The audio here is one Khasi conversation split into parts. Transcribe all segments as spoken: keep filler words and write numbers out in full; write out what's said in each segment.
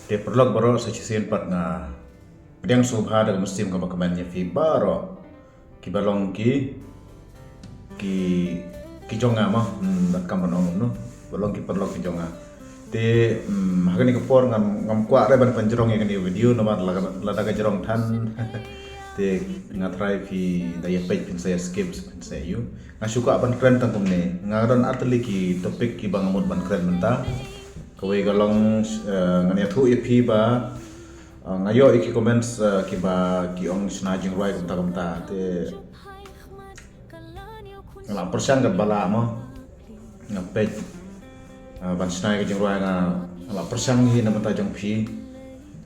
Te paralok baroh, sa shisien pat nga pdiang sngewbha da ka mynsiem kaba kmen ïa phi baroh kiba long ki ki ki jong nga mo. Hmm, bad kam ban ong no, ba long ki paralok ki jong nga. Te hmm, ha kane ka por ngam ngam kwah re ban pynjrong ïa kane ka video namar lada ka jrong than te nga tharai phi da ïa peit phin sa ïa skip phin sa ïa ïoh. Nga shu kwah ban kren tang kumne, nga don artylli ki topic kiba nga mut ban kren mynta. Kawei ka long eh, ngan ïathuh ïa phi ba eh, nga ïoh ïa ki comments eh, kiba ki ong shna jingrwai kumta kumta te nga la pyrshang kat ba lah mo. Nga peit eh, ban shna ïa ka jingrwai nga la pyrshang hi na mynta jong phi.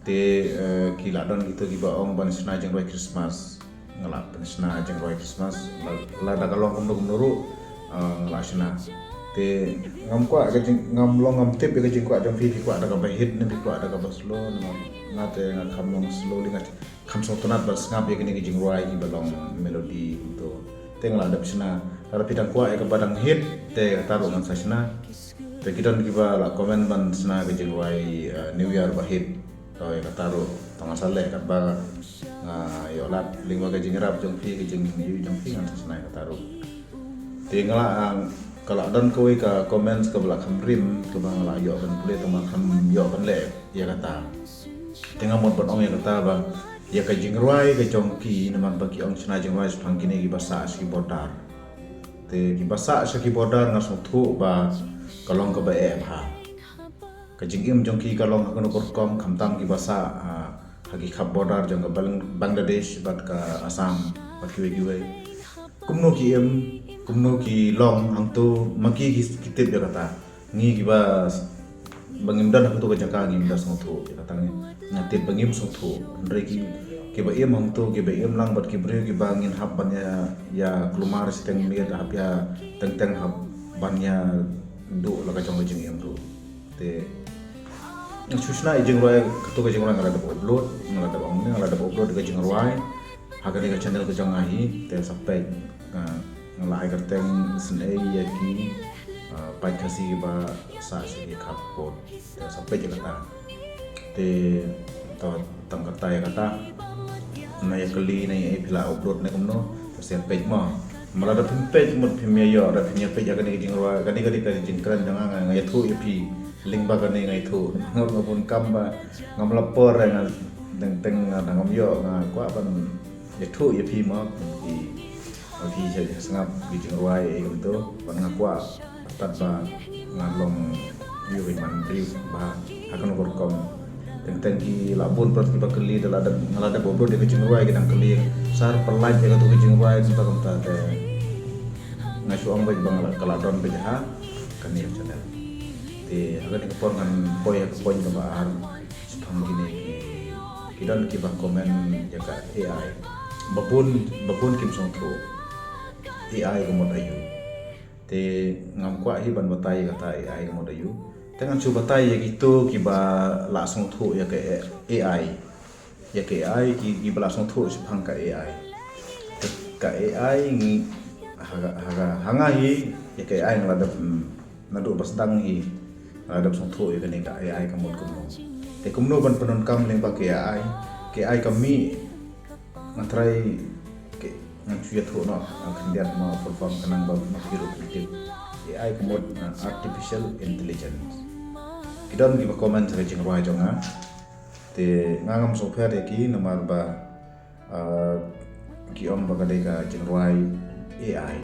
Te eh, ki la don kito kiba ong ban shna jingrwai Christmas. Nga la pynshna jingrwai Christmas, la- lada ka long kumno kumno ruh eh, nga la shna. Te ngam kwah ka jing ngam long ngam tip ïa ka jingkwah jong phi, phi kwah da kaba hit ne phi kwah da kaba slow ne. Nga te nga kham long slow lei, nga kham sngewtynnat ban sngap ïa kine ki jingrwai kiba long melody kumto. Te nga la dep shna, lada phi dang kwah ïa kaba dang hit te kata ruh ngan sa shna. Te ki don kiba la comment ban shna ka jingrwai eh, New Year ba hit. To ïa kata ruh to nga sa leh katba nga ïoh lad lyngba ka jingïarap jong phi, ka jingïohi jong phi ngan sa shna ïa kata ruh. Te nga la ah, ka la don kawei ka comments kaba la kham rim kaba nga la ïoh ban pule tang ba kham ïoh ban leh ïa kata. Te nga mut ban ong ïa kata ba ïa ka jingrwai ka jong ki namar ba ki ong shna jingrwai shaphang kine kiba sah sha ki border. Te kiba sah sha ki border nga sngewthuh ba ka long kaba eh bha. Ka jingim jong ki ka long ha kano ka rukom, khamtam kiba sah ha, ha ki khap border jong ka Bang- Bangladesh bad ka Assam bad kiwei kiwei. Kumno ki im, kumno ki long hangto, ma ki ki ki tip ïa kata. Ngi kiba s- ba ngim don ha kato ka jaka ngim da sngewthuh ïa kata. Ngi nga tip ba ngim sngewthuh. Hynrei ki kiba im hangto, kiba im lang bad ki briew kiba ngin hap ban ïa ïa kulmar shiteng miet, hap ïa teng teng hap ban ïa duh la ka jong ka jingim ruh. Te nga shu shna ïa jingrwai, kato ka jingrwai nga la dep upload, nga la dep ong ne, nga la dep upload ka jingrwai ha kane ka channel ka jong nga hi. Te sa peit, ah, nga la ai kyrteng Synei ïa ki ah, paid Khasi kiba sah sha ki khap border. Te sa peit ïa kata. Te to tang kata ïa kata. Na ïa kylli na ïa phi la upload ne kumno. Te sa peit mo. Ma lada phim peit mut phim ïa ïoh, lada phim ïa peit ïa kane ka jingrwai, kane ka dei ka jingkren jong nga, nga ïathuh ïa phi. Lyngba kane nga ïathuh. Nga bun kam ba ngam la por nga teng teng nga ngam ïoh, nga kwah ban ïathuh ïa phi mo. Phi phi sngap ki jingrwai ïa kumto, bad nga kwah tad ba nga long ïa u man briew ba ha kano ka rukom. Teng teng ki la bun pat kiba kylli, da la dep, nga la dep upload ïa ka jingrwai ki dang kylli, sar pynlait ïa kato ka jingrwai kumta kumta. Te nga shu ong beit ba nga la, ka la don beit ha kane ka channel. Te ha kane ka por ngan poi ha ka point kaba ar. Shaphang kine ki, ki don kiba comment ïa ka A I. Ba bun, ba bun kim sngewthuh A I ka mut aïu. Te ngam kwah hi ban batai ïa kata A I ka mut aïu. Te ngan shu batai ïa kito kiba la sngewthuh ïa ka A I. Ïa ka A I ki, kiba la sngewthuh shaphang ka A I. Te ka A I ngi ha, ha, ha nga hi ïa ka A I nga la dep, mm, naduh ba sdang hi nga la dep sngewthuh ïa kane ka A I ka mut kumno. Te kumno ban pyndonkam lyngba ka A I. Ka A I ka mih, nga tharai ka, ngan shu ïathuh noh, nga khyndiat noh full form ka nang ba ma phi ruh phi tip. A I ka mut, ah, artificial intelligence. Ki don kiba comment ha ka jingrwai jong nga. Te nga ngam sngewpher ïa ki namar ba ah, ki ong ba ka dei ka jingrwai A I.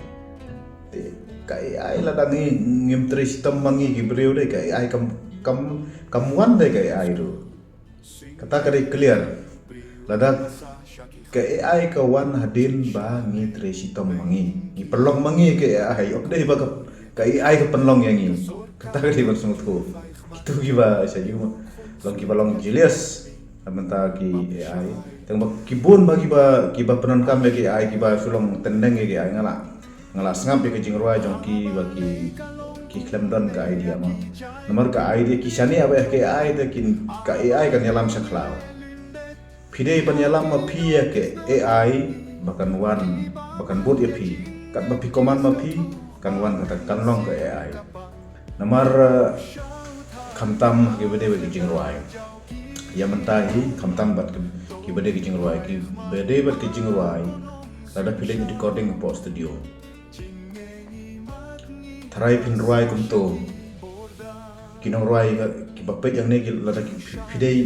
Te ka A I lada ngi ngim trei shitom ma ngi ki briew dei ka A I kam, kam, kam wan dei ka A I ruh. Kata ka dei clear. Lada ka A I ka wan hadien ba ngi trei shitom ma ngi, ngi pynlong ma ngi ka A I, ym dei ba ka, ka A I ka pynlong ïa ngi. Kata ka dei ban sngewthuh. Kito kiba sha ïu long kiba long jealous. Namar ki A I. Tang ba ki bun ba kiba, kiba pyndonkam ïa ki A I, kiba shu long tendeng ïa ki A I, nga la, nga la sngap ïa ka jingrwai jong ki ba ki, ki khlem don ka idea mo. Namar ka idea ki shaniah ba ïa ka A I te kin, ka A I kan ïalam sha khlaw. Phi dei ban ïalam ma phi ïa ka A I ba kan wan, ba kan bud ïa phi. Katba phi command ma phi, kan wan kata, kan long ka A I. Namar, eh, khamtam ha kiba dei ba ki jingrwai. Ïa mynta hi khamtam bad ki, ki ba dei ki jingrwai, ki ba dei bad ki jingrwai, lada phi leit recording hapoh studio, tharai phin rwai kumto. Ki nongrwai ki ba peit ïa kane, ki lada ki phi dei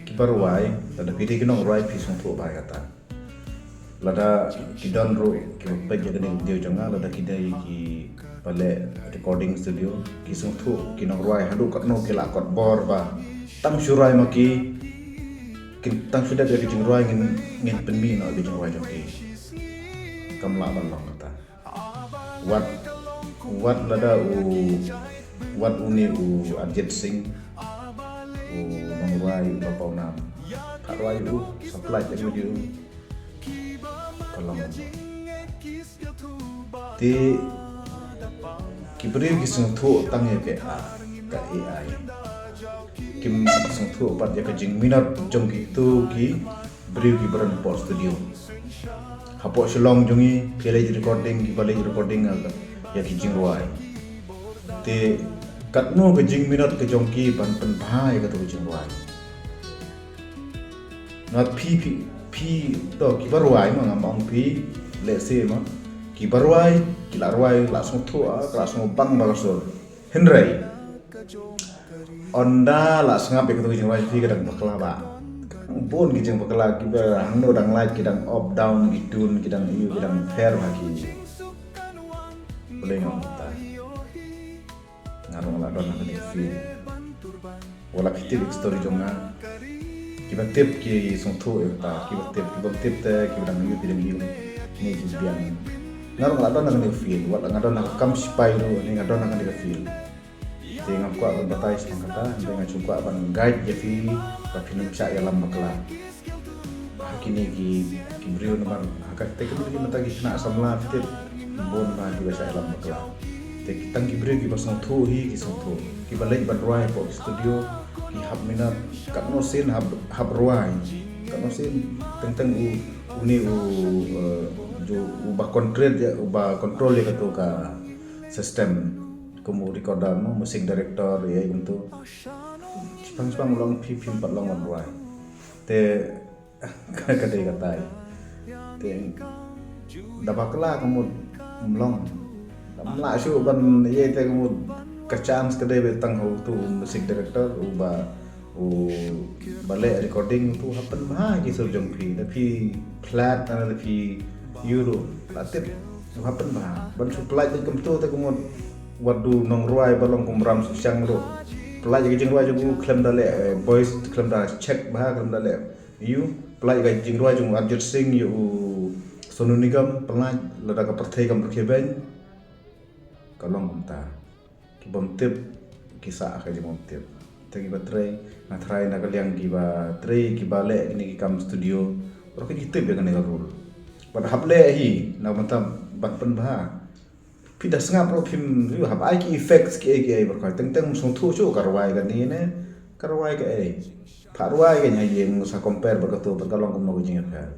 ki ba rwai, lada phi dei ki nongrwai phi sngewthuh bha ïa kata. Lada ki don ruh ki ba peit ïa kane ka video jong nga, lada ki dei ki ba leh recording studio, ki sngewthuh ki nongrwai haduh katno ki la kot bor ba tang shu rwai ma ki, ki tang shu dep ïa ki jingrwai ngin, ngin pynmih noh ïa ki jingrwai jong ki. Kam lah ban long kata. Wat, wat lada u, wat une u Arjit Singh, u nongrwai u ba pawnam, ka rwai u, supply ïa u video. Ka long. Te ki briew ki sngewthuh tang ïa ka, ka A I. Kim sngewthuh pat ïa ka jingminot jong kito ki briew ki ba don hapoh studio. Hapoh Shillong jong ngi, phi leit recording, ki ba leit recording ïa, ïa ki jingrwai. Te katno ka jingminot ka jong ki ban pynbha ïa kato ka jingrwai. Nga phi, phi, phi to ki ba rwai ma, ngam ong phi, lehse ma, ki ba rwai ki la rwai, la sngewthuh, ah, ka la sngewbang ba ka sur. Hynrei ynda la sngap ïa kato ka jingrwai phi ka dang bakla ba. Bun ki jingbakla, ki ba hangno dang lait, ki dang up down ki tune, ki dang ïu, ki dang pher ha ki. Balei ngam ong ta. Nga ruh nga la don ha kane ka field. Wat la phi tip ïa ka story jong nga. Ki ba tip ki sngewthuh ïa kata, ki ba tip, ki bym tip te ki ba dang ïu, ki dang ïu. Ni ki biang. Nga ruh nga la don ha kane ka field, wat la nga don ha ka kam sipai ruh, ni nga don ha kane ka field. Te ngam kwah ban batai shaphang kata, hynrei nga shu kwah ban guide ïa phi ba phin ym shah ïalam bakla. Ha kine ki, ki briew namar ha ka technology mynta ki khynnah samla phi tip bun ba ki ba shah ïalam bakla. Te ki tang ki briew ki ba sngewthuh hi ki sngewthuh. Ki ba leit ban rwai hapoh ki studio, ki hap minot, katno sien hap, hap rwai. Katno sien teng teng u, une u, eh, ju, u ba control ïa, u ba control ïa kato ka system. Kum u recorder mo, music director, ïa kumto. Shipang shipang u long phi, phim pat long ban rwai. Te ka dei katai. Te da bakla ka mut ym long. Ym lah shuh ban ïa te ka mut ka chance ka dei ba tang ha uto u music director u ba, u ba leh recording uto u hap pynbha ki sur jong phi. Da phi flat, da phi ïu ruh la tip u hap pynbha. Ban shu pynlait beit kumto te ka mut wat u nongrwai ba long kum Ram Sukshang ruh. Pynlait ïa ki jingrwai jong u khlem da leh, eh, voice, khlem da check bha, khlem da leh. Ïu, pynlait ka jingrwai jong u Arjit Singh ïa u Sonu Nigam, pynlait lada ka pyrthei kam rkhie beiñ. Ka long kumta. Ki bym tip ki sah ha ka jingbym tip. Te ki ba trei, nga tharai na ka liang ki ba trei, ki ba leh kine ki kam studio, ruh ki tip ïa kane ka rule. Bad hap leh hi na ka bynta ban pynbha. Phi da sngap ruh phim, phi hap ai ki effects kiei kiei, ba ka teng teng sngewthuh shuh ka rwai kane ne, ka rwai kaei. Pha rwai ka ïa ïeng sa compare bad kato, bad ka long kumno ka jingïapher.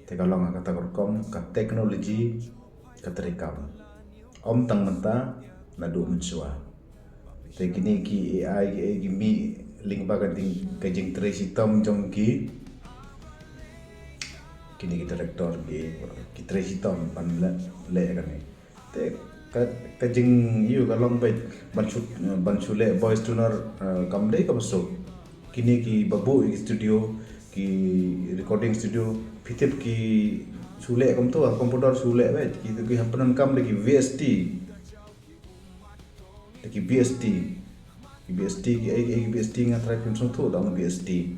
Te ka long ha kata ka rukom ka technology ka treikam. Ym tang mynta, naduh mynshuwa. Te kine ki A I kiei ki mih lyngba ka ding, ka jingtrei shitom jong ki, kine ki director ki, ki trei shitom ban leh, leh kane. Te ka, ka jing ïu ka long beit ban shu, ban shu leh voice tuner, eh, kam dei kaba suk. Kine ki ba buh ïa ki studio, ki recording studio, phi tip ki shu leh kumto, ha computer shu leh beit, ki, ki hap pyndonkam da ki V S T. Da ki V S T. Ki V S T, ki, eh, ki V S T nga tharai phim sngewthuh da ong V S T.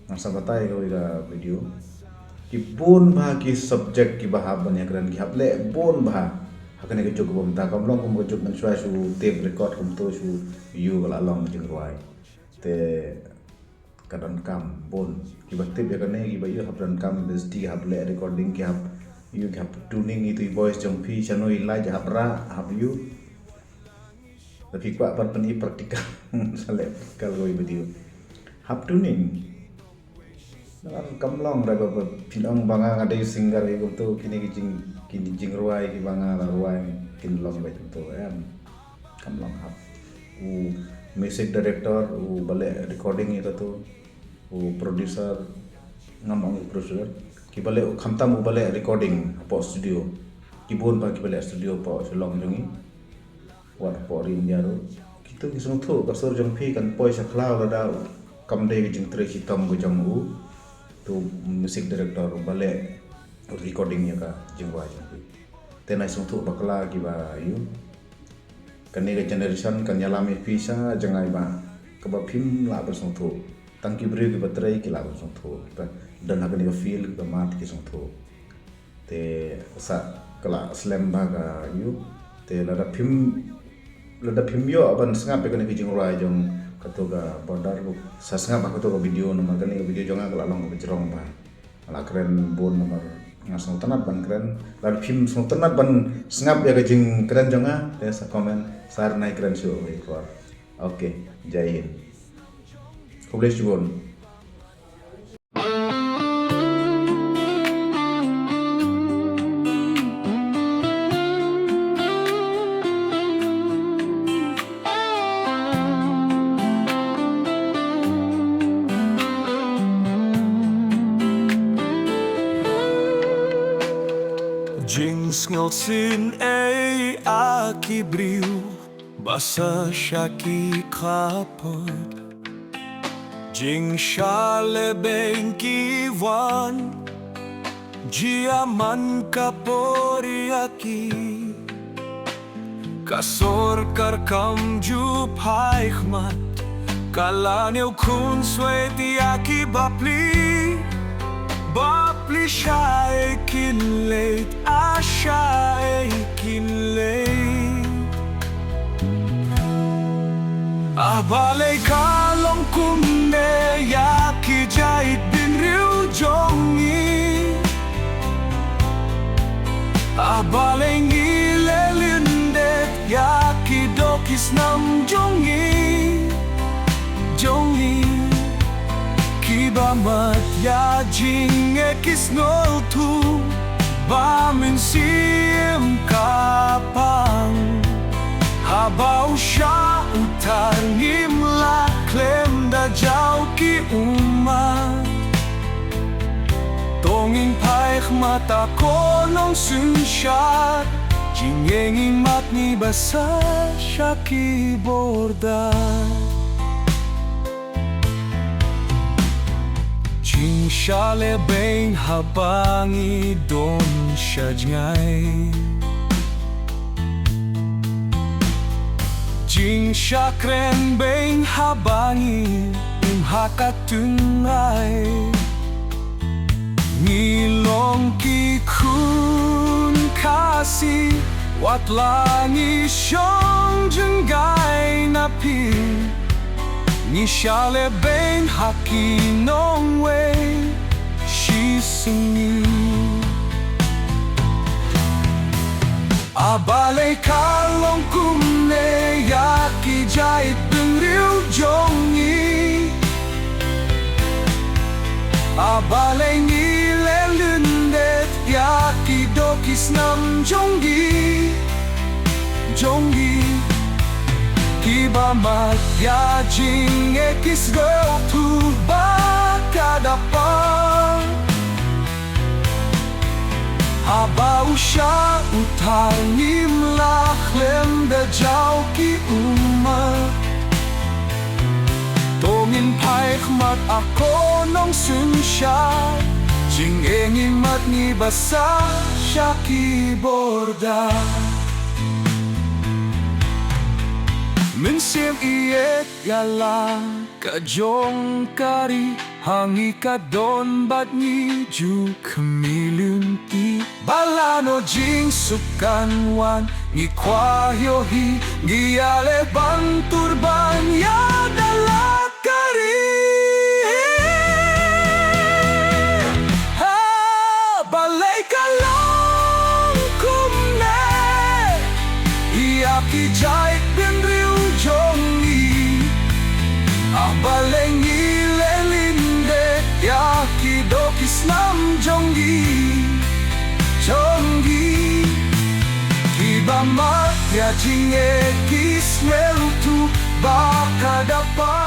Nga sa batai kawei ka video. Ki bun bha ki subject ki ba hap ban ïakren, ki hap leh bun bha. Ha kane ka juk ba mynta kam long kum ka juk mynshuwa shu tape record kumto shu ïu ka la long jingrwai. Te ka donkam bun. Ki ba tip ïa kane ki ba ïu hap donkam V S T, hap leh recording, ki hap ïu, ki hap tuning ïa i voice jong phi, shano i lait, hap rah, hap ïu. Da phi kwah ban pyni practical, sa leh practical kawei video. Hap tuning. Ngan kam long da ba, ba phin ong ba nga nga dei singer ïa kumto, kine ki jing, kine jingrwai ki ba nga la rwai kin long beit kumto, em. Kam long hap. U music director, u ba leh recording ïa kato. U producer, ngam ong u producer, kiba leh, khamtam uba leh recording hapoh studio. Ki bun pat kiba leh studio hapoh Shillong jong ngi, wat hapoh ri India ruh. Kito ki sngewthuh ka sur jong phi kan poi sha khlaw lada kam dei ka jingtrei shitom ka jong u, uto u music director uba leh recording ïa ka jingrwai jong phi. Te nai sngewthuh bakla kiba ïoh. Kane ka generation kan ïalam ïa phi sha jngai ba kaba phim lah ban sngewthuh. Tang ki briew kiba trei ki lah ban sngewthuh, kiba don ha kane ka field, kiba mad ki sngewthuh. Te sa ka la slem bha ka ïoh. Te lada phim, lada phim ïoh ban sngap ïa kane ka jingrwai jong kato ka Border, sa sngap ha kato ka video, namar kane ka video jong nga ka la long kaba jrong bha. Nga la kren bun namar nga sngewtynnat ban kren. Lada phim sngewtynnat ban sngap ïa ka jingkren jong nga, te sa comment, sa nai kren shuh ïa ka por. Okay, Jai Hind. Khublei shibun. Jingsngewsih ei a ki briew ba sa sha ki khappud. Jingshah lehbeiñ ki wan, jia man ka por ïa ki. Ka sorkar kam ju phai khmat, ka la ñiew khunswet ïa ki bapli. Bapli shai kin leit, a shai kin leit. A balei ka long kumne ïa ki jaitbynriew jong ngi? A balei ngi leh lyndet ïa ki doh ki snam jong ngi, jong ngi? Kiba mad ïa jingeh ki sngewthuh ba mynsiem ka pang. Haba u shah u thar ngim lah khlem da jaw ki ummat. To ngin phai khmat, a ko nongsynshar, jingeh ngi mad ngi ba sa sha ki border. Jingshah lehbeiñ haba ngi don sha jngai. Jingshah kren beiñ haba ngi im ha ka tynrai. Ngi long ki khun Khasi, wat la ngi shong jngai na phi. Ngi shah lehbeiñ ha ki nongwei shi sngi. A balei ka long kumne ïa ki jaitbynriew jong ngi? A balei ngi leh lyndet ïa ki doh ki snam jong ngi, jong ngi? Kiba mad ïa jingeh ki sngewthuh ba ka da pang. Haba u shah u thar ngim lah khlem da jaw ki ummat. To ngin phai khmat, a ko nongsynshar, jingeh ngi mad ngi ba sa sha ki border. Mynsiem ïeit ïa la ka jong ka ri, ha ngi ka don bad ngi ju khmih lynti. Ba la noh jingsuk kan wan, ngi kwah ïohi, ngi ïaleh ban tur ban ïada la ka ri. Ha, balei ka long kumne ïa ki jaitbynriew jong ngi? A balei ngi leh lyndet ïa ki doh ki snam jong ngi, jong ngi? Kiba mad ïa jingeh ki sngewthuh ba ka da pang.